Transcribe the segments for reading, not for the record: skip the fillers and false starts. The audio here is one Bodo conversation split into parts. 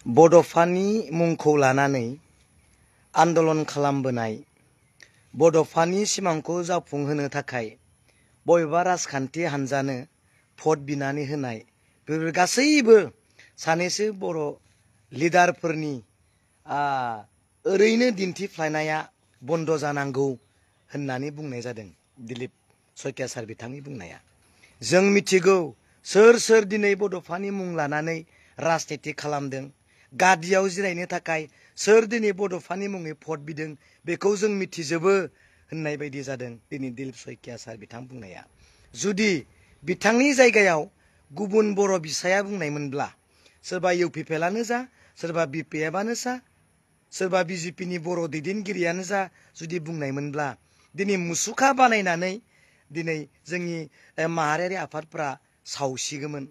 बड'फानि मुंखौ लानानै आन्दलन खालामबोनाय बड'फानि सिमांखौ जाफुंहोनो थाखाय बबेबा राजखान्थि हान्जानो भट बिनानै होनाय बेफोर गासैबो सानैसो बर' लिडारफोरनि ओरैनो दिन्थिफ्लायनाया बन्द जानांगौ होननानै बुंनाय जादों दिलीप सयकिया सार बिथांनि बुंनाया। जों मिथिगौ सोर सोर दिनै बड'फानि मुं लानानै राजनिति खालामदों, गादियाव जिरायनो थाखाय सोर दिनै बड'फानि मुङै भट बिदों बेखौ जों मिथिजोबो होननाय बायदि जादों दिनै दिलीप सयकिया सार बिथां बुंनाया। जुदि बिथांनि जायगायाव गुबुन बर' बिसाया बुंनायमोनब्ला, सोरबा इउपिपिएलआनो जा, सोरबा बिपिएफआनो जा, सोरबा बिजेपिनि बर' दैदेनगिरियानो जा जुदि बुंनायमोनब्ला दिनै मुसुखा बानायनानै दिनै जोंनि माहारियारि आफादफ्रा सावसिगोमोन,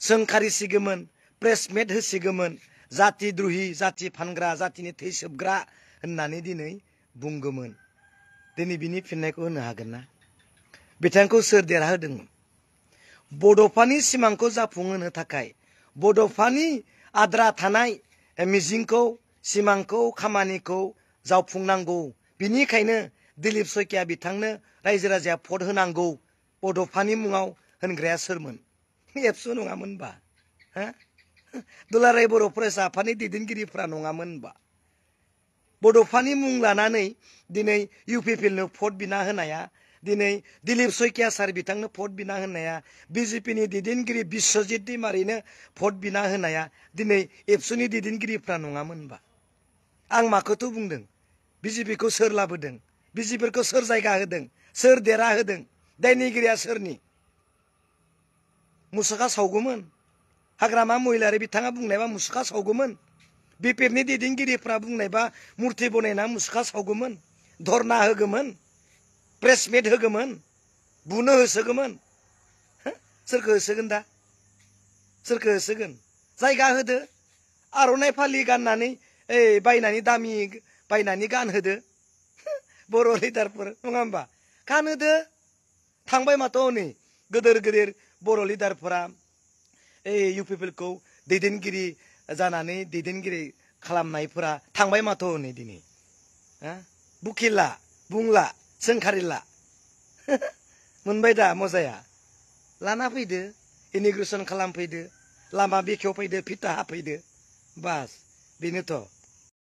सोंखारिसिगोमोन, प्रेसमेट होसिगोमोन, जाति द्रहि, जाति फानग्रा, जातिनि थै सोबग्रा होननानै दिनै बुंगोमोन। दिनै बिनि फिननायखौ होनो हागोन ना? बिथांखौ सोर देरहाहोदोंमोन? बड'फानि सिमांखौ जाफुंहोनो थाखाय बड'फानि आद्रा थानाय मिजिंखौ, सिमांखौ, खामानिखौ जाफुंनांगौ। बिनिखायनो दिलीप सयकिया बिथांनो रायजो राजाया भट होनांगौ बड'फानि मुङाव होनग्राया सोरमोन? एबसु नङामोनबा? दुलाराय बर' फरायसा आफादनि दैदेनगिरिफ्रा नङामोनबा? बड'फानि मुं लानानै दिनै इउपिपिएलनो भट बिना होनाया, दिनै दिलीप सयकिया सार बिथांनो भट बिना होनाया, बिजेपिनि दैदेनगिरि बिस्वजित दैमारिनो भट बिना होनाया दिनै एबसुनि दैदेनगिरिफ्रा नङामोनबा? आं माखौथ' बुंदों? बिजेपिखौ सोर लाबोदों? बिजेपिखौ सोर जायगा होदों? सोर देरा होदों? दायनिगिरिया सोरनि? मुसुखा सावगौमोन। हाग्रामा महिलारि बिथाङा बुंनायबा मुसुखा सावगौमोन। बिपिएफनि दैदेनगिरिफ्रा बुंनायबा मुर्ति बनायना मुसुखा सावगौमोन, धरना होगौमोन, प्रेसमेट होगौमोन, बुनो होसोगौमोन। सोरखौ होसोगोन दा? सोरखौ होसोगोन? जायगा होदो, आर'नाइ फालि गाननानै बायनानै दामि बायनानै गानहोदो बर' लिडारफोर, नङा होमबा? गानहोदो। थांबाय माथो हनै गोदोर गोदोर बर' लिडारफोरा इउपिपिएलखौ दैदेनगिरि जानानै दैदेनगिरि खालामनायफोरा थांबाय माथो हनै दिनै। बुखिला, बुंला, सोंखारिला। मोनबाय दा मजाया? लाना फैदो, इमिग्रेसन खालामफैदो, लामा बेखेवफैदो, फिथा हाफैदो, बास बेनोथ'।